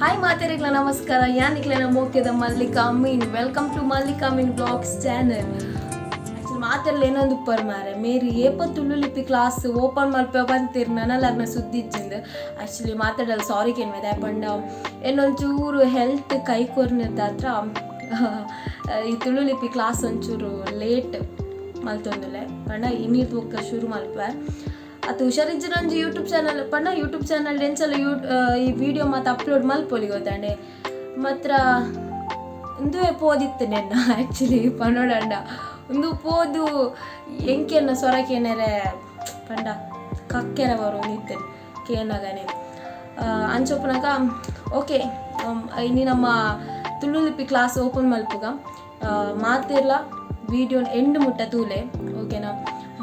Hi ಮಾತೆರೆಗ್ಲ ನಮಸ್ಕಾರ. ಯಾನ್ ನಿಕ್ಲೆನ ಮೋಕೆದ Mallika Amin. Welcome to Mallika Amin blogs channel. Actually ಮಾತೆರ್ಲ ಏನೊಂದು ಉಪ್ಪರ್ ಮಾರೆ ಮೇರಿ ಏಪ ತುಳುಲಿಪಿ ಕ್ಲಾಸ್ ಓಪನ್ ಮಲ್ಪೆ ಬಂತೀರ್ ನನಲಾರ್ನ ಸುದ್ದಿ ಇಜ್ಜಿಂದ್. ಆ್ಯಕ್ಚುಲಿ ಮಾತಾಡಲ್ಲ ಸಾರಿ ಕೇನ್ವೆ ಪಂಡ ಏನೊಂಚೂರು ಹೆಲ್ತ್ ಕೈ ಕೊರ್ನದ ಈ ತುಳುಲಿಪಿ ಕ್ಲಾಸ್ ಒಂಚೂರು ಲೇಟ್ ಮಲ್ತೊಂದುಲ್ಲೆ. ಪಂಡ ಇನ್ನೀರ್ ಬೊಕ್ಕ ಶುರು ಮಲ್ಪೆ ಅತ್ ಹುಷಾರಿಜ್ಜಿನ ಒಂಜಿ ಯೂಟ್ಯೂಬ್ ಚಾನಲ್ ಪಂಡ ಯೂಟ್ಯೂಬ್ ಚಾನಲ್ ಎಂಚಲ ಈ ವಿಡಿಯೋ ಮಾತ ಅಪ್ಲೋಡ್ ಮಲ್ಪೊಲಿ ಗೊತ್ತಾಂಡೆ. ಮಾತ್ರ ಉಂದುವೇ ಪೋದಿತ್ತು ನೆನ್ನ ಆ್ಯಕ್ಚುಲಿ ಪನೋಡಂಡ ಉಂದು ಪೋದು ಎಂಕೆನ್ನ ಸೊರಕೇನರೆ ಪಂಡ ಕಕ್ಕೆರ ಬರೋಂದಿತ್ತು ಕೇನಗನೆ ಅಂಚೊಪ್ಪುನಗ. ಓಕೆ, ಇನಿ ನಮ್ಮ ತುಳುಲಿಪಿ ಕ್ಲಾಸ್ ಓಪನ್ ಮಲ್ಪುಗ. ಮಾತೆರ್ಲ ವೀಡಿಯೋನ ಎಂಡ್ ಮುಟ್ಟ ತೂಲೆ, ಓಕೆನಾ?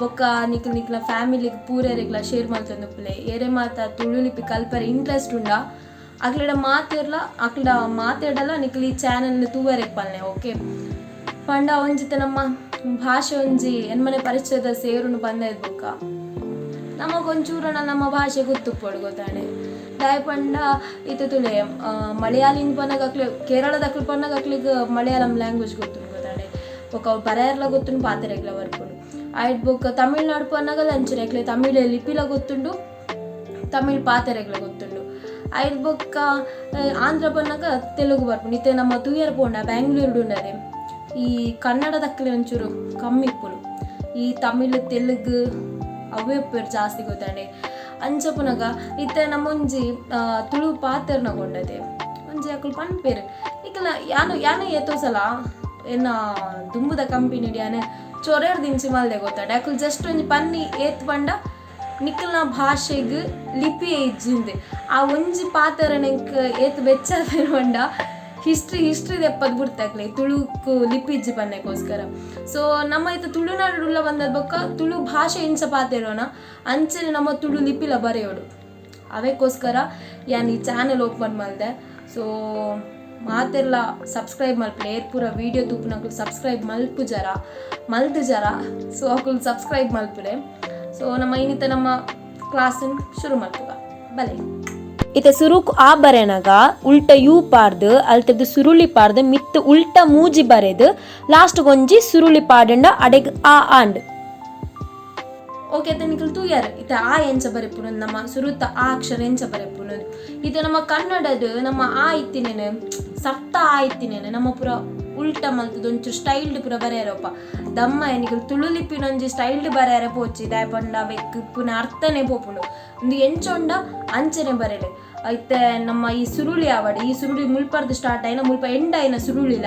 ಬೊಕ್ಕ ನಿಕ್ಲ್ ನಿಕ್ಲ ಫ್ಯಾಮಿಲಿಗೆ ಪೂರೆರೆಗ್ಲ ಶೇರ್ ಮಲ್ತೊಂದುಪ್ಪುಲೆ. ಏರೆ ಮಾತ ತುಳುಲಿಪಿ ಕಲ್ಪರೆ ಇಂಟ್ರೆಸ್ಟ್ ಉಂಡ ಅಕ್ಲೆಡ ಮಾತೆರ್ಲ ಅಕ್ಲೆಡ ಮಾತೆರ್ಡಲ ನಿಕ್ಲ್ ಈ ಚಾನಲ್ ತೂವರೆಗ್ ಪಲ್ನೆ, ಓಕೆ? ಪಂಡ ಒಂಜಿತ ನಮ್ಮ ಭಾಷೆ ಒಂಜಿ ಎನ್ಮನೆ ಪರಿಚಯದ ಸೇರುನು ಬಂದ ಬೊಕ್ಕ ನಮಗೊಂಚೂರಣ ನಮ್ಮ ಭಾಷೆ ಗೊತ್ತುಪ್ಪೊಡು ಗೊತ್ತಾಂಡೆ. ದಾಯೆ ಪಂಡ ಇತ್ತೆ ತುಲೆ ಮಲಯಾಳಿನ್ ಪನ್ನಗ ಅಕ್ಲೆ ಕೇರಳದಕ್ಲು ಪನ್ನಗ ಅಕ್ಲೆಗ್ ಮಲಯಾಳಂ ಲ್ಯಾಂಗ್ವೇಜ್ ಗೊತ್ತುಂಡು ಗೊತ್ತಾಂಡೆ. ಬೊಕ್ಕ ಅವು ಬರೆಯರ್ಲ ಗೊತ್ತುಂಡು, ಪಾತೆರೆಗ್ಲ ಬರ್ಪುಂಡು. ಆಯ್ಟ್ ಬೊಕ್ಕ ತಮಿಳ್ನಾಡು ಪನ್ನಗಲ ಅಂಚನೆ, ಅಕ್ಲೆ ತಮಿಳ್ ಲಿಪಿಲ ಗೊತ್ತುಂಡು, ತಮಿಳ್ ಪಾತೆರೆಗ್ಲ ಗೊತ್ತುಂಡು. ಆಯ್ಟ್ ಬೊಕ್ಕ ಆಂಧ್ರ ಪನ್ನಗ ತೆಲುಗು ಬರ್ಪುಂಡು. ಇತ್ತೆ ನಮ್ಮ ತೂಯರ್ ಪೋಂಡ ಬ್ಯಾಂಗ್ಳೂರ್ಡು ಉಂಡದೆ ಈ ಕನ್ನಡದಕ್ಲೆ ಒಂಚೂರು ಕಮ್ಮಿ ಇಪ್ಪುನು, ಈ ತಮಿಳ್ ತೆಲುಗು ಅವೇ ಉಪ್ಪೇರು ಜಾಸ್ತಿ ಗೊತ್ತಾಂಡೆ. ಅಂಚ ಪುನಗ ಇತ್ತೆ ನಮ್ಮೊಂಜಿ ತುಳು ಪಾತೆರ್ನ ಕೊಂಡದೆ ಒಂಜಿ ಅಕುಲು ಪನ್ಪೇರು ನಿಕಲ ಯಾನು ಯಾನು ಏತೋ ಸಲ ಎನ್ನ ದುಂಬುದ ಕಂಪನಿ ಯಾನು ಚೊರೆರ್ ದಿಂಚಿ ಮಲ್ದೆ ಗೊತ್ತಾಂಡೆ. ಅಕುಲು ಜಸ್ಟ್ ಒಂಜಿ ಪನ್ನಿ ಏತ್ ಪಂಡ ನಿಕಲ್ನ ಭಾಷೆಗ್ ಲಿಪಿ ಇಜ್ಜಿಂದ್. ಆ ಒಂಜಿ ಪಾತೆರನೆಂಕ್ ಏತ್ ಬೆಚ್ಚ ಪಂಡ ಹಿಸ್ಟ್ರಿ ಹಿಸ್ಟ್ರಿ ದೆಪ್ಪದ್ ಬುಡ್ತಾಕ್ಲೆ ತುಳುಕು ಲಿಪಿ ಇಜ್ಜಿ ಪನ್ನೆಗೋಸ್ಕರ. ಸೊ ನಮ್ಮ ಇತ್ತೆ ತುಳುನಾಡುಲ್ಲ ಬಂದದ್ ಬೊಕ್ಕ ತುಳು ಭಾಷೆ ಇಂಚ ಪಾತೆರೋಣ ಅಂಚನೆ ನಮ್ಮ ತುಳು ಲಿಪಿಲ ಬರೆಯೋಡು. ಅವೆಕ್ಕೋಸ್ಕರ ಯಾನ್ ಈ ಚಾನೆಲ್ ಓಪನ್ ಮಲ್ದೆ. ಸೊ ಮಾತೆರ್ಲ ಸಬ್ಸ್ಕ್ರೈಬ್ ಮಲ್ಪಲೆ. ಏರ್ ಪೂರ ವೀಡಿಯೋ ತೂಪುನಕುಲು ಸಬ್ಸ್ಕ್ರೈಬ್ ಮಲ್ಪು ಜರ ಮಲ್ತು ಜರ. ಸೊ ಅಕುಲು ಸಬ್ಸ್ಕ್ರೈಬ್ ಮಲ್ಪುಲೆ. ಸೊ ನಮ್ಮ ಇನ್ನಿತ ನಮ್ಮ ಕ್ಲಾಸನ್ ಶುರು ಮಲ್ಪುಗ ಬಲೆ. ಇತ್ತೆ ಸುರುಕು ಆ ಬರೆನಗ ಉಲ್ಟ you ಪಾರ್ದು ಅಲ್ತದ್ದು ಸುರುಳಿ ಪಾರ್ದು ಮಿತ್ತು ಉಲ್ಟ ಮೂಜಿ ಬರೆದು ಲಾಸ್ಟ್ ಒಂಜಿ ಸುರುಳಿ ಪಾಡಂಡ ಅಡೆಗ್ ಆ ಆಂಡ್. ಓಕೆ, ಅತ್ತ ನಿಕಲ್ ತೂಯರ್ ಇತ್ತೆ ಆ ಎಂಚ ಬರೆಪುನು, ನಮ್ಮ ಸುರುತ ಆ ಅಕ್ಷರ ಎಂಚ ಬರೆಪುನು. ಇತ್ತೆ ನಮ್ಮ ಕನ್ನಡದ ನಮ್ಮ ಆ ಇತ್ತಿನೇನು ಸರ್ತ ಆ ಇತ್ತಿನೇನು ನಮ್ಮ ಪೂರ ಉಲ್ಟ ಮಲ್ತದ ಒಂಚೂರು ಸ್ಟೈಲ್ಡ್ ಪೂರ ಬರೆಯರಪ್ಪ ದಮ್ಮ. ನಿಕಲ್ ತುಳು ಲಿಪಿನೊಂಜಿ ಸ್ಟೈಲ್ಡ್ ಬರೆಯರೆ ಪೋಚಿ. ದಾಯ ಪಂಡ ಅವೆಕ್ ಪುನ ಅರ್ಥನೇ ಪೋಪುಂಡು. ಒಂದು ಎಂಚೊಂಡ ಅಂಚನೆ ಬರೆಲೆ. ಇತ್ತೆ ನಮ್ಮ ಈ ಸುರುಳಿ ಆವಡ್, ಈ ಸುರುಳಿ ಮುಲ್ಪರ್ದು ಸ್ಟಾರ್ಟ್ ಆಯ್ನ ಮುಲ್ಪ ಎಂಡ್ ಆಯ್ನ ಸುರುಳಿಲ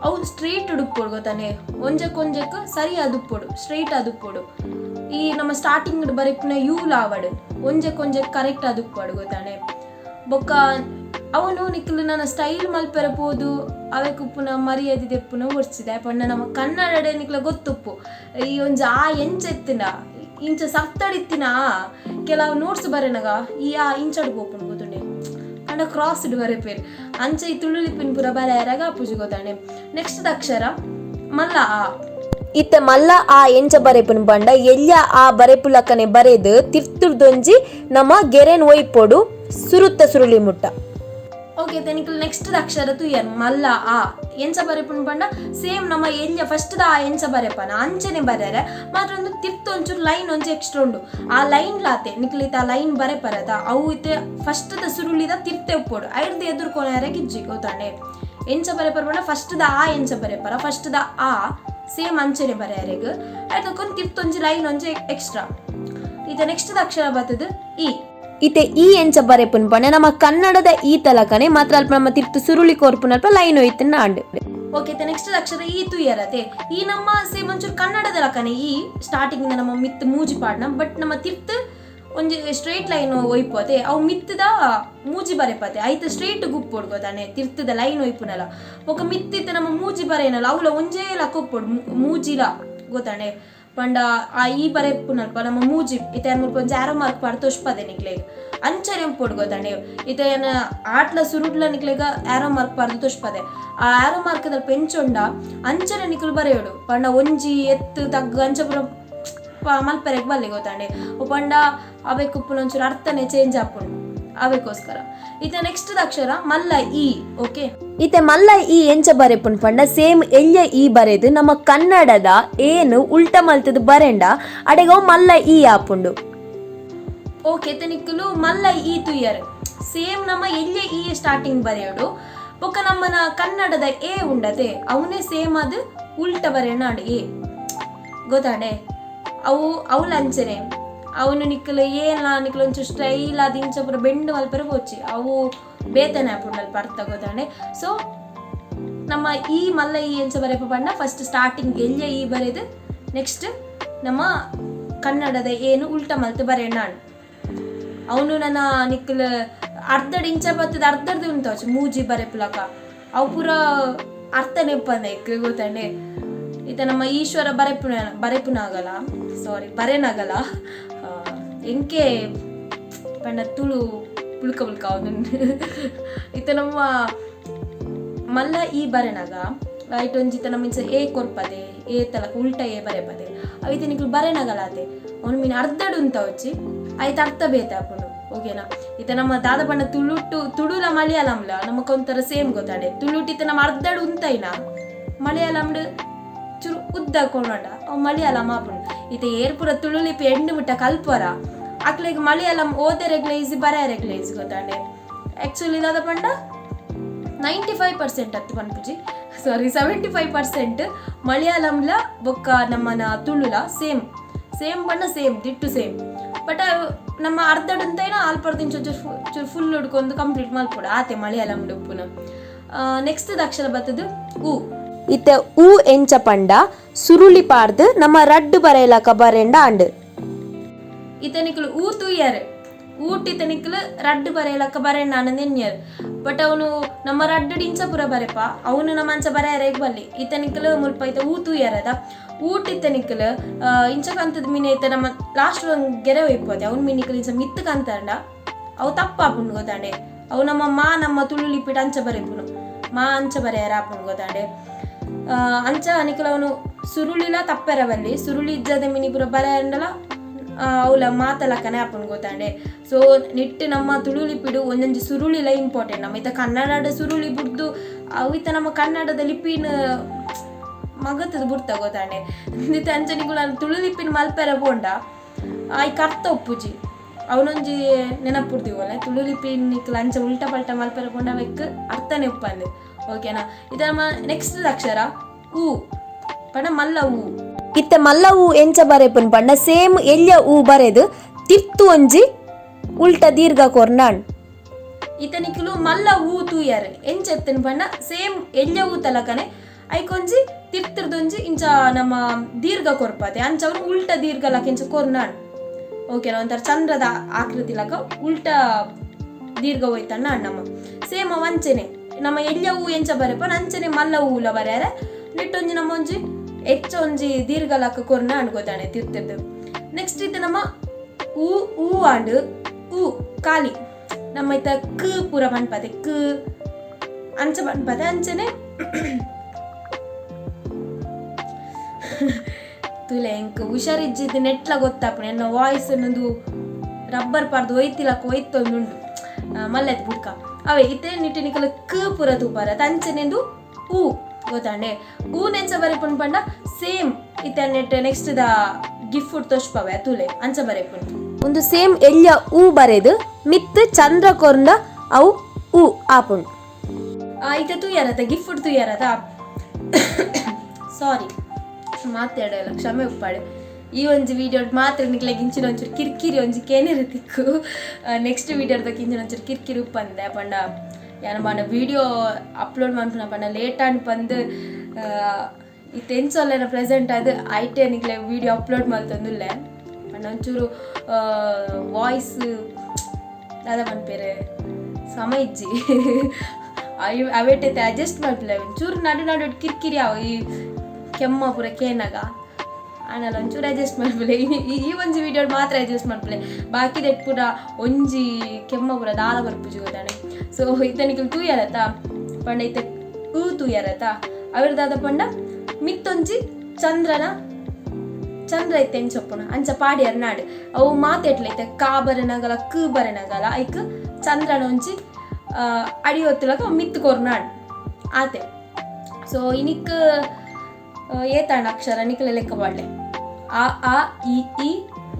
ಅವು ಸ್ಟ್ರೈಟ್ ಉಡುಪೊಡು ಗೊತ್ತಾನೆ. ಒಂಜಕ್ ಒಂಜಕ್ ಸರಿ ಅದುಪ್ಪೊಡು, ಸ್ಟ್ರೈಟ್ ಅದುಪ್ಪೊಡು. ಈ ನಮ್ಮ ಸ್ಟಾರ್ಟಿಂಗ್ ಬರೆಪುನ ಯೂಲ್ ಆವಡ್ ಒಂಜಕ್ ಒಂಜಕ್ ಕರೆಕ್ಟ್ ಅದುಪ್ಪೊಡು ಗೊತ್ತಾನೆ. ಬೊಕ್ಕ ಅವನು ನಿಕ್ಲು ನನ್ನ ಸ್ಟೈಲ್ ಮಲ್ಪೆರ ಪೋದು ಅವೆಕ್ ಉಪ್ಪುನ ಮರ್ಯಾದೆ ದೆಪ್ಪುನ ಒಡ್ಚಿದೆ. ಪಂಡ ನಮ್ಮ ಕನ್ನಡ ನಿಕ್ಲ ಗೊತ್ತುಪ್ಪು, ಈ ಒಂಜಿ ಆ ಎಂಚ ಎತ್ತಿನ ಇಂಚ ಸರ್ತಡಿತ್ತಿನ ಕೆಲವು ನೋಟ್ಸ್ ಬರೆನಗ ಈ ಆ ಇಂಚಡ್ ಪೋಪುಂಡು ಗೊತ್ತುಂಡೆ. ಪಂಡ ಕ್ರಾಸ್ಡ್ ಬರೆಪೇರು. ಅಂಚ ಈ ತುಳು ಲಿಪಿನ್ ಪೂರ ಬರೆಯರಾಗ ಅಪ್ಪುಜಿ ಗೊತ್ತಾಂಡೆ. ನೆಕ್ಸ್ಟ್ ಅಕ್ಷರ ಮಲ್ಲ ಆ. ಇತ್ತೆ ಮಲ್ಲ ಆ ಎಂಚ ಬರೆಪುನು ಪಂಡ ಎಲ್ಯ ಆ ಬರೆಪುಲಕ್ಕನೆ ಬರೆದು ತಿರ್ತುರ್ದೊಂಜಿ ನಮ್ಮ ಗೆರೆನ್ ಒಯ್ಪೊಡು ಸುರುತ್ತ ಸುರುಳಿ ಮುಟ್ಟ. ಓಕೆ, ನಿಕ್ಲು ನೆಕ್ಸ್ಟ್ ಅಕ್ಷರ ತೂಯರ್. ಮಲ್ಲ ಆ ಎಂಚ ಬರೆಪುನು ಪಂಡ ಸೇಮ್ ನಮ್ಮ ಎಲ್ಯ ಫಸ್ಟ್ ಆ ಎಂಚ ಬರೆಪನ ಅಂಚನೆ ಬರೆರೆ. ಮಾತ್ರ ಒಂದು ತಿರ್ತು ಒಂಚೂರು ಲೈನ್ ಒಂಜಿ ಎಕ್ಸ್ಟ್ರಾ ಉಂಡು. ಆ ಲೈನ್ ಲಾತೆ ನಿಕ್ಲು ಇತ್ತೆ ಆ ಲೈನ್ ಬರೆಪರದ ಅವು ಇತ್ತೆ ಫಸ್ಟ್ ದ ಸುರುಳಿದ ತಿರ್ತೆ ಉಪ್ಪೊಡು, ಐರ್ದ ಎದುರ್ಕೊನಾರೆ ಗಿಜ್ಜಿ ಗೊತ್ತಾಂಡೆ. ಎಂಚ ಬರೆಪರ ಪಂಡ ಫಸ್ಟ್ the ಆ ಎಂಚ ಬರೆಪರ ಫಸ್ಟ್ the ಆ ಸೇಮ್ ಅಂಚನೆ ಬರೆಯರೆಗ್ ಐತಕ್ಕೊಂದು ತಿರ್ತೊಂಜಿ ಲೈನ್ ಒಂಜಿ ಎಕ್ಸ್ಟ್ರಾ. ಇತ್ತೆ ನೆಕ್ಸ್ಟ್ ಅಕ್ಷರ ಬರ್ತದ ಈ. ಇತ್ತೆ ಈ ಎಂಚ ಬರೆಪುನು ಪಂಡ ನಮ್ಮ ಕನ್ನಡದ ಈ ತಲಕನೆ, ಮಾತ್ರ ಅಲ್ಪ ನಮ್ಮ ತಿರ್ತು ಸುರುಳಿ ಕೋರ್ಪುನಲ್ಪ ಲೈನ್ ಒಯ್ತನ್ನ ಆಂಡ್. ಓಕೆ, ನೆಕ್ಸ್ಟ್ ಅಕ್ಷರ ಈ ತುಯರತೆ. ಈ ನಮ್ಮ ಸೇಮ್ ಒಂಚೂರು ಕನ್ನಡದ ಲಕ್ಕನೆ. ಈ ಸ್ಟಾರ್ಟಿಂಗ್ ನಮ್ಮ ಮಿತ್ ಮೂಜಿ ಪಾಡ್ನ, ಬಟ್ ನಮ್ಮ ತಿರ್ತ್ ಒಂಜಿ ಸ್ಟ್ರೈಟ್ ಲೈನ್ ಒಯ್ಪೋತೆ. ಅವು ಮಿತ್ತದ ಮೂಜಿ ಬರೆಪತೆ, ಐತ ಸ್ಟ್ರೈಟ್ ಗುಪ್ಪೊಡು ಗೊತ್ತಾನೆ. ತಿರ್ತದ ಲೈನ್ ಒಯ್ಪುನಲ್ಲ ಬೊಕ ಮಿತ್ತಿತ್ತ ನಮ್ಮ ಮೂಜಿ ಬರೆನಲ್ಲ ಅವಲ ಒಂಜೇ ಲಕ್ಕ ಉಪ್ಪೊಡು ಮೂಜಿಲ ಗೊತ್ತಾನೆ. ಪಂಡ ಆ ಈ ಬರೆಪುನಲ್ಪ ನಮ್ಮ ಮೂಜಿ ಇತ್ತೆ ಮುಲ್ಪ ಒಂಜಿ ಆರೋ ಮಾರ್ಕ್ ಪಾಡ್ ತೋಷ್ಪದೆ ನಿಕ್ಲೆಗ್ ಅಂಚನೆ ಉಪ್ಪೊಡು ಗೊತ್ತಾನೆ. ಇತ್ತೆ ಏನ ಆಟ್ಲ ಸುರುಟ್ಲ ನಿಕ್ಲೆಗ ಆರೋ ಮಾರ್ಕ್ ಪಾಡ್ದು ತೋಷ್ಪದೆ. ಆ ಆರೋ ಮಾರ್ಕ್ ಪೆಂಚೊಂಡ ಅಂಚನೆ ನಿಕ್ಲು ಬರೆಯೋಡು. ಪಂಡ ಒಂಜಿ ಎತ್ತು ತಗ್ಗು ಅಂಚ ಪೂರ ಮಲ್ಪೆರೆಗ್ ಬಲ್ಲೆ ಗೊತ್ತಾಂಡೆ. ಪಂಡ ಅವೆಕ್ ಉಪ್ಪುನ ಒಂಚೂರು ಅರ್ಥನೆ ಚೇಂಜ್ ಆಪುಂಡು. ಅವೆಕೋಸ್ಕರ ಇತ್ತೆ ನೆಕ್ಸ್ಟ್ ಅಕ್ಷರ ಮಲ್ಲ ಇ. ಓಕೆ. ಇತ್ತೆ ಮಲ್ಲ ಈ ಎಂಚ ಬರೆಪುನ್ ಪಂಡ, ಸೇಮ್ ಎಲ್ಯ ಈ ಬರೆದು ನಮ್ಮ ಕನ್ನಡದ ಏನು ಉಲ್ಟ ಮಲ್ತದ ಬರೆಂಡ ಅಡೆಗವು ಮಲ್ಲ ಈ ಆಪುಂಡು. ಓಕೆ, ಇತ್ತೆ ನಿಕ್ಕಲು ಮಲ್ಲ ಈ ತುಯ್ಯರ್. ಸೇಮ್ ನಮ್ಮ ಎಲ್ಯ ಈ ಸ್ಟಾರ್ಟಿಂಗ್ ಬರೆಯೋಡು, ಬೊಕ್ಕ ನಮ್ಮನ ಕನ್ನಡದ ಎ ಉಂಡತೆ, ಅವನೇ ಸೇಮ್ ಅದು ಉಲ್ಟ ಬರೆಯಣ ಎ, ಗೊತ್ತಾಂಡೆ? ಅವು ಅವಳ ಅಂಚನೆ. ಅವನು ನಿಕ್ಕಲು ಏನ ನಿಕ್ಕಲು ಒಂಚೂರು ಸ್ಟೈಲ್ ಅದು ಇಂಚ ಪೂರ ಬೆಂಡು ಮಲ್ಪೆರೆ ಪೋಚಿ, ಅವು ಬೇತನೆ ಆಪುಂಡು ಅಲ್ಪ ಅರ್ಥ, ಗೊತ್ತಾಂಡೆ? ಸೊ ನಮ್ಮ ಈ ಮಲ್ಲ ಈ ಎಂಚ ಬರೆಪ ಪಂಡ, ಫಸ್ಟ್ ಸ್ಟಾರ್ಟಿಂಗ್ ಎಲ್ಯ ಈ ಬರೆದು, ನೆಕ್ಸ್ಟ್ ನಮ್ಮ ಕನ್ನಡದ ಏನು ಉಲ್ಟ ಮಲ್ತು ಬರೆಯಣ. ಅವನು ನನ್ನ ನಿಕ್ಕಲ್ ಅರ್ಧಡ್ ಇಂಚ ಬತ್ತದ, ಅರ್ಧರ್ದು ಉಂಟು ಮೂಜಿ ಬರೆಪುಲಕ, ಅವು ಪೂರ ಅರ್ಥನೇ ಉಪ್ಪಂದ ಇಕ್, ಗೊತ್ತಂಡೆ? ಈತ ನಮ್ಮ ಈಶ್ವರ ಬರೆಪುನ ಬರೆಪುನಾಗಲ, ಸಾರಿ, ಬರೆನಾಗಲ ಎಂಕೆ ಪಂಡ ತುಳು ಪುಳ್ಕ ಪುಳ್ಕ ಅವನು. ಈತ ನಮ್ಮ ಮಲ್ಲ ಈ ಬರೆನಾಗ ರೈಟ್ ಒಂಜಿತ ನಮ್ಮ ಇಂಚ ಎ ಕೊರ್ಪದೆ, ಎ ತಲಕ ಉಲ್ಟ ಎ ಬರೆಪದೆ. ಅವಿತ ನಿಕ್ಲು ಬರೆನಾಗಲ ಆತೆ, ಅವನು ಮೀನು ಅರ್ಧಡು ಉಂತ వచ్చి ಆಯ್ತು, ಅರ್ಥ ಬೇತಾಪುಂಡು, ಓಕೆನಾ? ಈತ ನಮ್ಮ ದಾದ ಪಂಡ ತುಳುಟು ತುಳುಲ ಮಲಯಾಳಂಲ ನಮಕೊಂಥರ ಸೇಮ್, ಗೊತ್ತಾಂಡೆ? ತುಳುಟು ನಮ್ಮ ಅರ್ಧಡು ಉಂತೈನ, ಮಲಯಾಳಂಡ್ ಚುರು ಉದ್ದ ಕೊಡೋಣ, ಅವು ಮಲಯಾಳಂ ಆಪುಂಡು. ಈತ ಏರ್ಪುರ ತುಳು ಲಿಪಿ ಎಂಡು ಮುಟ್ಟ ಕಲ್ಪರ ಅಕ್ಲೆಗ್ ಮಲಯಾಳಂ ಓದೆರೆಗ್ಲ ಈಸಿ, ಬರೆಯರೆಗ್ಲ ಈಸಿ, ಗೊತ್ತಾಂಡೆ? ಆ್ಯಕ್ಚುಲಿ ದಾದ ಪಂಡ 95% ಅತ್ತು ಪನ್ಪುಜಿ, ಸಾರಿ, 75% ಮಲಯಾಳಂಲ ಬೊಕ್ಕ ನಮ್ಮನ ತುಳುಲ ಸೇಮ್ ಸೇಮ್ ಬಣ್ಣ, ಸೇಮ್ ದಿಟ್ಟು ಸೇಮ್. ಬಟ್ ನಮ್ಮ ಅರ್ಧಡಂತೈನ ಆಲ್ಪರ್ದಿಂಚ ಚೂರು ಫುಲ್ ಹುಡ್ಕೊಂಡು ಕಂಪ್ಲೀಟ್ ಮಲ್ಪೊಡು ಆತೆ ಮಲಯಾಳಂ ಉಪ್ಪುನ. ನೆಕ್ಸ್ಟ್ ಅಕ್ಷರ ಬತ್ತದು ಉ. ಇತ್ತೆ ಊ ಎಂಚ ಪಂಡ, ಸುರುಳಿ ಪಾರ್ದು ನಮ್ಮ ರಡ್ಡು ಬರೆಯಲಕ ಬರೆಂಡ ಅಂಡ್. ಇತನಿಕಲು ಊ ತೂಯರ್, ಊಟ ಇತನಿಕಲು ರಡ್ಡು ಬರೆಯಲಕ್ಕ ಬರೆಂಡ ಆನಂದ. ಬಟ್ ಅವನು ನಮ್ಮ ರಡ್ಡು ಇಂಚ ಪುರ ಬರೆಪ, ಅವನು ನಮ್ಮ ಅಂಚ ಬರೆಯರೇಗ್ ಬಲ್ಲಿ. ಇತನಿಕಲು ಮುಲ್ಪ ಇತ ಊ ತೂಯರದ ಊಟ ಇತ್ತನಿಕಲು ಇಂಚ ಕಂತದ ಮೀನ ಇತ್ತ ನಮ್ಮ ಲಾಸ್ಟ್ ಒಂದು ಗೆರೆ ಒಯ್ಪೋದೆ, ಅವ್ನ ಮೀನಿಕಲು ಇಂಚ ಮಿತ್ತು ಕಂತಂಡ ಅವು ತಪ್ಪಾಪುಂಡು, ಗೊತ್ತಾಂಡೆ? ಅವು ನಮ್ಮ ಮಾ ನಮ್ಮ ತುಳು ಲಿಪಿಟ್ ಅಂಚ ಬರೆಪುನು, ಮಾ ಅಂಚ ಬರೆಯರ ಆಪುಂಡು, ಗೊತ್ತಾಂಡೆ? ಅಂಚ ಅನಿಕಲ ಅವನು ಸುರುಳಿಲ ತಪ್ಪೆರ ಬಲ್ಲಿ, ಸುರುಳಿ ಇಜ್ಜದ ಮಿನಿ ಪುರ ಬರೆಯಂಡಲ ಅವಲ ಮಾತಲಕ್ಕನೆ ಆಪುಂಡು, ಗೊತ್ತಾಂಡೆ? ಸೊ ನಿಟ್ಟು ನಮ್ಮ ತುಳು ಲಿಪಿಡು ಒಂದೊಂಜಿ ಸುರುಳಿಲ ಇಂಪಾರ್ಟೆಂಟ್. ನಮ್ಮ ಇತ್ತ ಕನ್ನಡ ಸುರುಳಿ ಬುಡ್ದು ಅವು ಇತ್ತ ನಮ್ಮ ಕನ್ನಡದ ಲಿಪಿನ ಮಗತದ ಬುಡ್ತ, ಗೊತ್ತಾಂಡೆ? ಇತ್ತ ಅಂಚನಿಗುಲ ತುಳು ಲಿಪಿನ ಮಲ್ಪೆರ ಪೋಂಡ ಆಯ್ಕ್ ಅರ್ಥ ಒಪ್ಪುಜಿ. ಅವನೊಂಜಿ ನೆನಪುಡ್ದಿವಲ್ಲ, ತುಳು ಲಿಪಿ ನಿಕ್ಲ ಅಂಚ ಉಲ್ಟಾ ಪಲ್ಟಾ ಮಲ್ಪೆರ ಪೋಂಡ ಅವೆಕ್ ಅರ್ಥನೇ ಒಪ್ಪಂದು, ಓಕೆನಾ? ಇದು ನಮ್ಮ ನೆಕ್ಸ್ಟ್ ಅಕ್ಷರ ಊ ಪಂಡ ಮಲ್ಲ ಊ. ಇತ್ತೆ ಮಲ್ಲ ಊ ಎಂಚ ಬರೆಪುನ್ ಪಂಡ, ಸೇಮ್ ಎಲ್ಯ ಊ ಬರೆದು ತಿರ್ತು ಒಂಜಿ ಉಲ್ಟ ದೀರ್ಘ ಕೊರ್ನಾಣ್. ಇತನಿಕುಲು ಮಲ್ಲ ಊ ತೂಯರ್ ಎಂಚೆತ್ತನ್ ಪಂಡ, ಸೇಮ್ ಎಲ್ಯ ಊ ತಲಕನೆ ಐಕೊಂಜಿ ತಿರ್ತುರ್ದೊಂಜಿ ಇಂಚ ನಮ್ಮ ದೀರ್ಘ ಕೊರ್ಪತೆ, ಅಂಚ ಅವ್ರು ಉಲ್ಟ ದೀರ್ಘ ಲಕ ಇಂಚ ಕೊರ್ನಾಣ್, ಓಕೆನಾ? ಒಂಥರ ಚಂದ್ರದ ಆಕೃತಿ ಲಕ ಉಲ್ಟ ದೀರ್ಘ ಹೋಯ್ತಣ್ಣ ನಮ್ಮ. ಸೇಮ್ ಅವಂಚೆನೆ ನಮ್ಮ ಎಲ್ಯ ಹೂ ಎಂಚ ಬರೆಪ ಅಂಚನೆ ಮಲ್ಲ ಹೂಲ ಬರೆಯಾರ ನೆಟ್ಟೊಂಜಿ ನಮ್ಮ ಒಂಜಿ ಹೆಚ್ಚ ಒಂಜಿ ದೀರ್ಘ ಲಕ್ಕ ಕೊರ್ನ ಅನ್ಕೋತಾನೆ ತಿರ್ತಿರ್ದು. ನೆಕ್ಸ್ಟ್ ಇದು ನಮ್ಮ ಊ ಊ ಆಂಡ್ ಊ ಖಾಲಿ. ನಮ್ಮ ಇತ್ತ ಕ ಪೂರ ಪನ್ಪತೆ, ಕ ಅಂಚ ಪನ್ಪತೆ ಅಂಚನೆ. ತುಲೆ ಎಂಕ್ ಹುಷಾರಿಜ್ಜಿದ್ದು ನೆಟ್ಲ ಗೊತ್ತಾಪುಣೆ, ಎನ್ನ ವಾಯ್ಸ್ ಅನ್ನೊಂದು ರಬ್ಬರ್ ಪಾರ್ದು ಒಯ್ತಿಲಕ್ಕ ಒಯ್ತೊಂದುಂಡು ಮಲ್ಲೆತ್ ಬುಡ್ಕ. ಅವೇ ಇತ್ತೆ ನಿಟ್ಟಿ ನಿಕಲ ಕ ಪೂರ ತೂಪಾರ ಅಂಚನೆಂದು ಊ, ಗೊತ್ತಾಂಡೆ? ಊ ನೆಂಚ ಬರೆಪುನ್ ಪಂಡ, ಸೇಮ್ ಇತ್ತೆ ನೆಟ್ ನೆಕ್ಸ್ಟ್ the gift ತೋಷ್ಪವೆ ತುಲೆ ಅಂಚ ಬರೆಪುನ್. ಒಂದು ಸೇಮ್ ಎಲ್ಯ ಊ ಬರೆದು ಮಿತ್ತು ಚಂದ್ರ ಕೊರ್ಂಡ ಅವು ಊ ಆಪುಂಡು. ಇತ್ತೆ ತೂಯರತ ಗಿಫ್ಟ್ ತೂಯರತ. ಸಾರಿ, ಮಾತಾಡಲ್ಲ, ಕ್ಷಮೆ ಉಪ್ಪಾಡು. ಈ ಒಂಜಿ ವಿಡಿಯೋ ಮಾತ್ರ ನಿಕ್ಲೆಗ್ ಇಂಚಿನ ಒಂಚೂರು ಕಿರ್ಕಿರಿ ಒಂಜಿ ಕೇನೆರೆ ತಿಕ್ಕು. ನೆಕ್ಸ್ಟ್ ವಿಡಿಯೋದಕ್ಕೆ ಇಂಚಿನ ಒಂಚೂರು ಕಿರ್ಕಿರಿ ಉಪ್ಪಂದೆ ಪಂಡ, ಯಾನ ಪಂಡ ವಿಡಿಯೋ ಅಪ್ಲೋಡ್ ಮನ್ಪುನ ಪಂಡ ಲೇಟ್ ಆಂಡ್ ಪಂದ್ ಇತ್ತೆ ಎಂಚೊಲ್ಲೆನ ಪ್ರೆಸೆಂಟ್ ಅದು ಐಟೆ ನಿಕ್ಲೆ ವಿಡಿಯೋ ಅಪ್ಲೋಡ್ ಮಲ್ತೊಂದುಲ್ಲೆ. ಪಂಡ ಒಂಚೂರು ವಾಯ್ಸ್ ದಾದ ಪನ್ಪೆರ್, ಸಮ ಇಜ್ಜಿ, ಅವೆಟೈತೆ ಅಡ್ಜಸ್ಟ್ ಮಲ್ಪುಲೆ. ಒಂಚೂರು ನಡು ನಡು ಕಿರ್ಕಿರಿ ಅವು ಈ ಕೆಮ್ಮ ಪೂರ ಕೇನಗ ಆಂಡಲ ಒಂಚೂರು ಅಡ್ಜಸ್ಟ್ ಮಲ್ಪುಲೆ. ಈ ಈ ಒಂಜಿ ವಿಡಿಯೋ ಮಾತ್ರ ಅಡ್ಜಸ್ಟ್ ಮಲ್ಪುಲೆ, ಬಾಕಿದೆಟ್ ಪೂರ ಒಂಜಿ ಕೆಮ್ಮ ಪೂರ ದಾಲ ಬರ್ಪುಜಿ, ಗೊತ್ತಾನೆ? ಸೊ ಇತ್ತೆ ನಿಕುಲು ತೂಯರತ ಪಂಡ ಇತ್ತೆ ಊ ತೂಯರತ, ಅವಿರ್ದಾದ ಪಂಡ ಮಿತ್ತೊಂಜಿ ಚಂದ್ರನ ಚಂದ್ರ ಇತ್ತೆ ಎಂಚೊಪ್ಪುನ ಅಂಚ ಪಾಡಿಯರ್ ನಾಡು. ಅವು ಮಾತೆಟ್ಲ ಇತ್ತೆ ಕಾ ಬರೆನಗಲ ಕ ಬರೆನಗಲ ಐಕ್ ಚಂದ್ರನ ಒಂಜಿ ಅಡಿ ಒತ್ತುಲಕ ಮಿತ್ತ್ ಕೊರ್ನಾಡ್ ಆತೆ. ಸೊ ಇನಿಕ್ ಏತಾಂಡ ಅಕ್ಷರ ನಿಕಲೆ ಲೆಕ್ಕ ಪಾಡ್ಲೆ. ಅ, ಆ, ಇ, ಈ,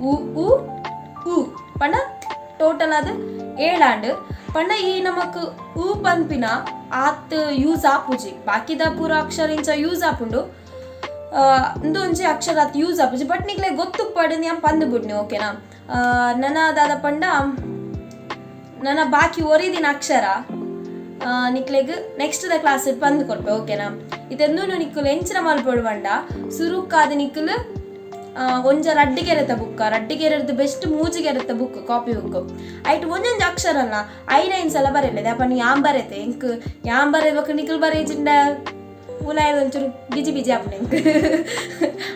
ಉ, ಉ, ಊ ಪಂಡ ಟೋಟಲ್ ಅದು ಏಳಾಂಡ್. ಪಂಡ ಈ ನಮಕ್ ಊ ಪನ್ಪಿನ ಆತ್ ಯೂಸ್ ಆಪುಜಿ. ಬಾಕಿದ ಪೂರ ಅಕ್ಷರ ಇಂಚ ಯೂಸ್ ಆಪುಂಡು. ಉಂದು ಒಂಜಿ ಅಕ್ಷರ ಆತ್ ಯೂಸ್ ಆಪುಜಿ. ಬಟ್ ನಿಕ್ಲೆ ಗೊತ್ತುಪ್ಪಡ್ ಯಾನ್ ಪಂದ್ ಬುಡ್ನಿ, ಓಕೆನಾ? ನನ ದಾದ ಪಂಡ ನನ ಬಾಕಿ ಒರಿದಿನ ಅಕ್ಷರ ನಿಕ್ಲೆಗ್ ನೆಕ್ಸ್ಟ್ ದ ಕ್ಲಾಸ್ ಪಂದ್ ಕೊರ್ಪೆ, ಓಕೆನಾ? ಇತ್ತೆ ನಿಕ್ಕುಲು ಎಂಚಿನ ಮಲ್ಪೊಡು ಪಂಡ, ಸುರುಕಾದ್ ನಿಕ್ಕುಲು ಒಂಜ ರಡ್ಡ್ ಗೆರೆತ ಬುಕ್, ರಡ್ಡ್ ಗೆರೆರ್ದ್ ಬೆಸ್ಟ್ ಮೂಜಿ ಗೆರೆತ ಬುಕ್, ಕಾಪಿ ಬುಕ್, ಐಟ್ ಒಂಜೊಂಜಿ ಅಕ್ಷರಲ ಐನ್ ಐನ್ ಸಲ ಬರೆಲೆ. ದಾಯೆ ಯಾನ್ ಬರೆತೆ, ಎಂಕ್ ಯಾನ್ ಬರೆದ್ ನಿಕುಲು ಬರೆಜಿಂಡ ಉಲಾಯದ ಒಂಚೂರು ಬಿಜಿ ಬಿಜಿ ಆಪುಂಡು ಎಂಕ್.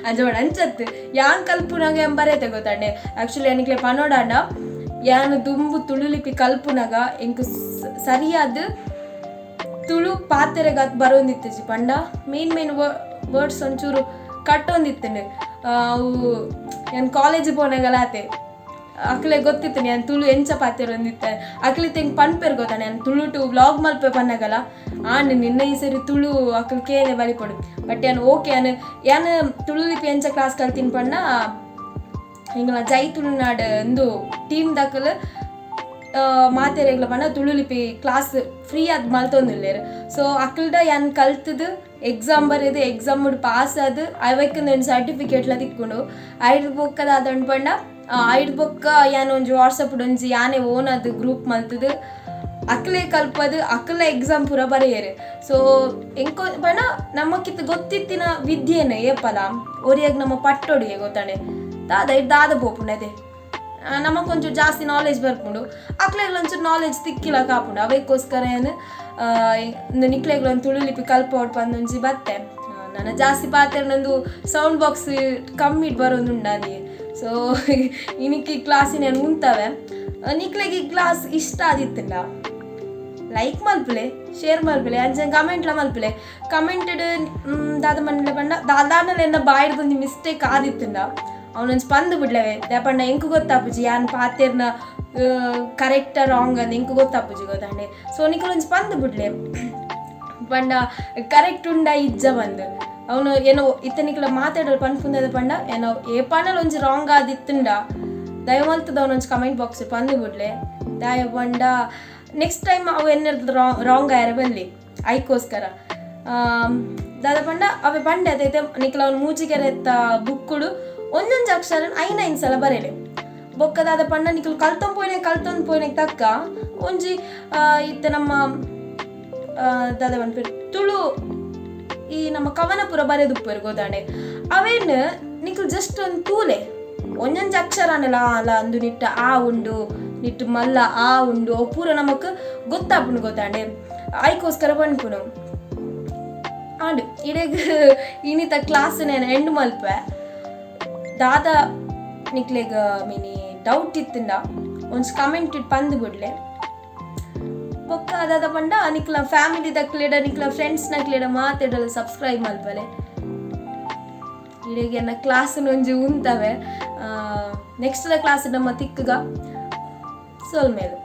ಅಂಚ ಪಂಡ ಅಂಚತ್ ಯಾನ್ ಕಲ್ಪುನಾಗ ಯಾನ್ ಬರೆತೆ ಗೊತ್ತಾಂಡೆ. ಆಕ್ಚುಲಿ ನಿಕ್ಲೆ ಪನೋಡಾಂಡ, ಯಾನ್ ದುಂಬು ತುಳು ಲಿಪಿ ಕಲ್ಪುನಾಗ ಎಂಕ್ ಸರಿಯಾದ ತುಳು ಪಾತೆರೆಗಾತ್ ಬರೋಂದಿತ್ತಿಜಿ. ಪಂಡ ಮೇನ್ ಮೇನ್ ವರ್ಡ್ಸ್ ಒಂಚೂರು ಕಟ್ಟೊಂದಿತ್ತುಂಡು. ಅವು ಯಾನ್ ಕಾಲೇಜ್ ಪೋನಾಗಲ ಆತೆ, ಅಕ್ಲೆ ಗೊತ್ತಿತ್ತು ಯಾನ್ ತುಳು ಎಂಚ ಪಾತೆರೊಂದಿತ್ತೆ. ಅಕ್ಲೆ ಎಂಕ್ ಪನ್ಪೆರ್ ಗೊತ್ತಾಂಡೆ, ಯಾನ್ ತುಳುಟು ವ್ಲಾಗ್ ಮಲ್ಪೆ ಪನ್ನಗಲ ಆಂಡ್ ನಿನ್ನ ಈ ಸರಿ ತುಳು ಅಕ್ಲು ಕೇನೆ ಬಲಿಪೊಡು. ಬಟ್ ಯಾನ್ ಓಕೆ, ಯಾನ್ ಯಾನ್ ತುಳು ಲಿಪಿ ಎಂಚ ಕ್ಲಾಸ್ ಕಲ್ತಿನ ಪಂಡ, ಎಂಕಲ್ನ ಜೈ ತುಳುನಾಡು ಇಂದು ಟೀಮ್ ದಕಲ್ ಮಾತೆರೆಗ್ಲ ಪಂಡ ತುಳು ಲಿಪಿ ಕ್ಲಾಸ್ ಫ್ರೀ ಆದ್ ಮಲ್ತೊಂದುಲ್ಲೆರ್. ಸೊ ಅಕ್ಲ್ಡ ಯಾನ್ ಕಲ್ತುದು ಎಕ್ಸಾಮ್ ಬರೆದು ಎಕ್ಸಾಮ್ ಪಾಸ್ ಆದ್ ಅವೆಕ್ ಒಂಜಿ ಸರ್ಟಿಫಿಕೇಟ್ಲ ತಿಕ್ಕುಂಡು. ಐಡ್ದ್ ಬೊಕ್ಕ ದಾದ ಪಂಡ, ಐಡ್ದ್ ಬೊಕ್ಕ ಯಾನ್ ಒಂಜಿ ವಾಟ್ಸಪ್ ಒಂಜಿ ಯಾನೆ ಓನ್ ಆದ್ ಗ್ರೂಪ್ ಮಲ್ತುದು ಅಕ್ಲೆ ಕಲ್ಪದು ಅಕ್ಲೆ ಎಕ್ಸಾಮ್ ಪೂರ ಬರೆಯೆರ್. ಸೊ ಎಂಕೊ ಪಂಡ ನಮಕಿತ್ ಗೊತ್ತಿತ್ತಿನ ವಿದ್ಯೆನ್ ಏಪಲ ಒರಿಯಗ್ ನಮ್ಮ ಪಟ್ಟೊಡಿಗೆ ಗೊತ್ತಾಂಡೆ. ದಾದ ದಾದ ಪೋಪುಂಡು ಅದೇ ನಮಕ್ ಒಂಚೂರು ಜಾಸ್ತಿ ನಾಲೆಜ್ ಬರ್ಪುಂಡು, ಅಕ್ಲೆಗ್ಲ ಒಂಚೂರು ನಾಲೆಜ್ ತಿಕ್ಕಿಲಕ ಆಪುಂಡು. ಅವೆಕ್ಕೋಸ್ಕರ ಏನು ನಿಕ್ಲೆಗ್ಲ ಒಂದು ತುಳು ಲಿಪಿ ಕಲ್ಪೊಡು ಪಂದೊಂಜಿ ಬತ್ತೆ. ನನ ಜಾಸ್ತಿ ಪಾತೆರ್ನೊಂದು ಸೌಂಡ್ ಬಾಕ್ಸ್ ಕಮ್ಮಿಟ್ ಬರೋದುಂಡಾನಿ. ಸೊ ಇನಿಕ್ ಈ ಕ್ಲಾಸಿನ ಯಾನ್ ಉಂತವೆ. ನಿಕ್ಲೆಗ್ ಈ ಕ್ಲಾಸ್ ಇಷ್ಟ ಆದಿತ್ತುಂಡ ಲೈಕ್ ಮಲ್ಪುಲೆ, ಶೇರ್ ಮಲ್ಪುಲೆ, ಅಂಚನೆ ಕಮೆಂಟ್ಲ ಮಲ್ಪುಲೆ. ಕಮೆಂಟೆಡ್ ದಾದ ಮನ್ಲೆ ಪಂಡ, ದಾದಾನಲ ಎನ್ನ ಬಾಯಿಡ್ ಒಂಜಿ ಮಿಸ್ಟೇಕ್ ಆದಿತ್ತುಂಡ ಅವನೊಂಜಿ ಪಂದ್ ಬಿಡ್ಲವೆ. ದಾಯೆ ಪಂಡ ಎಂಕ್ ಗೊತ್ತಾಪುಜಿ ಯಾನ್ ಪಾತೆರ್ನ ಕರೆಕ್ಟ್ ರಾಂಗ್ ಅಂದ್ ಎಂಕ್ ಗೊತ್ತಾಪುಜಿ ಗೊತ್ತಾಂಡೆ. ಸೊ ನಿಕುಲು ಒಂಜಿ ಪಂದ್ ಬಿಡ್ಲೆ ಪಂಡ ಕರೆಕ್ಟ್ ಉಂಡ ಇಜ್ಜ ಪಂದ್. ಅವನು ಏನೋ ಇತ್ತೆ ನಿಕುಲ ಮಾತಾಡಲು ಪನ್ಪುಂದದ ಪಂಡ, ಏನೋ ಏಪಾನಲ ಒಂಜಿ ರಾಂಗ್ ಆದಿತ್ತುಂಡ ದಯಮಲ್ತದ ಅವನೊಂಜಿ ಕಮೆಂಟ್ ಬಾಕ್ಸ್ ಪಂದ್ ಬಿಡ್ಲೆ. ದಾಯೆ ಪಂಡ ನೆಕ್ಸ್ಟ್ ಟೈಮ್ ಅವು ಎನ್ನೆರ್ದ್ ರಾಂಗ್ ಆಯರೆ ಬಲ್ಲಿ, ಐಕೋಸ್ಕರ. ದಾದ ಪಂಡ ಅವೆ ಪಂಡೆ ಅತೈತೆ ನಿಕುಲ ಅವ್ನು ಮೂಜಿಗೆರೆತ್ತ ಬುಕ್ಕುಡು ಒಂಜೊಂಜಿ ಅಕ್ಷರ ಐನ್ ಐನ್ ಸಲ ಬರೆಲೆ. ಬೊಕ್ಕ ದಾದ ಪಂಡ ನಿಕುಲು ಕಲ್ತೊಂದು ಪೋಯಿನೆ ಕಲ್ತೊಂದು ಪೋಯಿನೆ ತಕ್ಕ ಒಂಜಿ ಇತ್ತೆ ನಮ್ಮ ದಾದ ಪನ್ಪೆರ್ ತುಳು ಈ ನಮ್ಮ ಕವನ ಪೂರ ಬರೆದುಪ್ಪೆರ್ ಗೊತ್ತಾಂಡೆ. ಅವೇನ್ ನಿಕುಲು ಜಸ್ಟ್ ಒಂದು ತೂಲೆ ಒಂಜೊಂಜಿ ಅಕ್ಷರನೆಲ ಅಲ ಅಂದು ನಿಟ್ಟ ಆ ಉಂಡು, ನಿಟ್ಟು ಮಲ್ಲ ಆ ಉಂಡು, ಅವು ಪೂರ ನಮಕ್ ಗೊತ್ತಾಪುಂಡು ಗೊತ್ತಾಂಡೆ. ಐಕೋಸ್ಕರ ಪನ್ಪುನು. ಆಂಡ್ ಇಡೆಗ್ ಇನಿತ ಕ್ಲಾಸ್ ನಾನು ಎಂಡ್ ಮಲ್ಪೆ. ದಾದ ನಿಕ್ಲೆಗ್ ಮಿನಿ ಡೌಟ್ ಇತ್ತುಂಡ ಒಂಜಿ ಕಮೆಂಟ್ it ಪಂದ್ ಬಿಡ್ಲೆ. ಬೊಕ್ಕ ದಾದ ಪಂಡ ನಿಕ್ಲ ಫ್ಯಾಮಿಲಿ ದಕ್ಲೆಡ ನಿಕ್ಲ ಫ್ರೆಂಡ್ಸ್ ನಕ್ಲೆಡ ಮಾತೆಡಲ ಸಬ್ಸ್ಕ್ರೈಬ್ ಮಲ್ಪಲೆ. ಇಡೆಗ್ ಎನ್ನ ಕ್ಲಾಸ್ ಒಂಜಿ ಉಂತವೆ. ನೆಕ್ಸ್ಟ್ ಕ್ಲಾಸ್ ನಮ್ಮ ತಿಕ್ಕುಗ. ಸೊಲ್ಮೆಲು.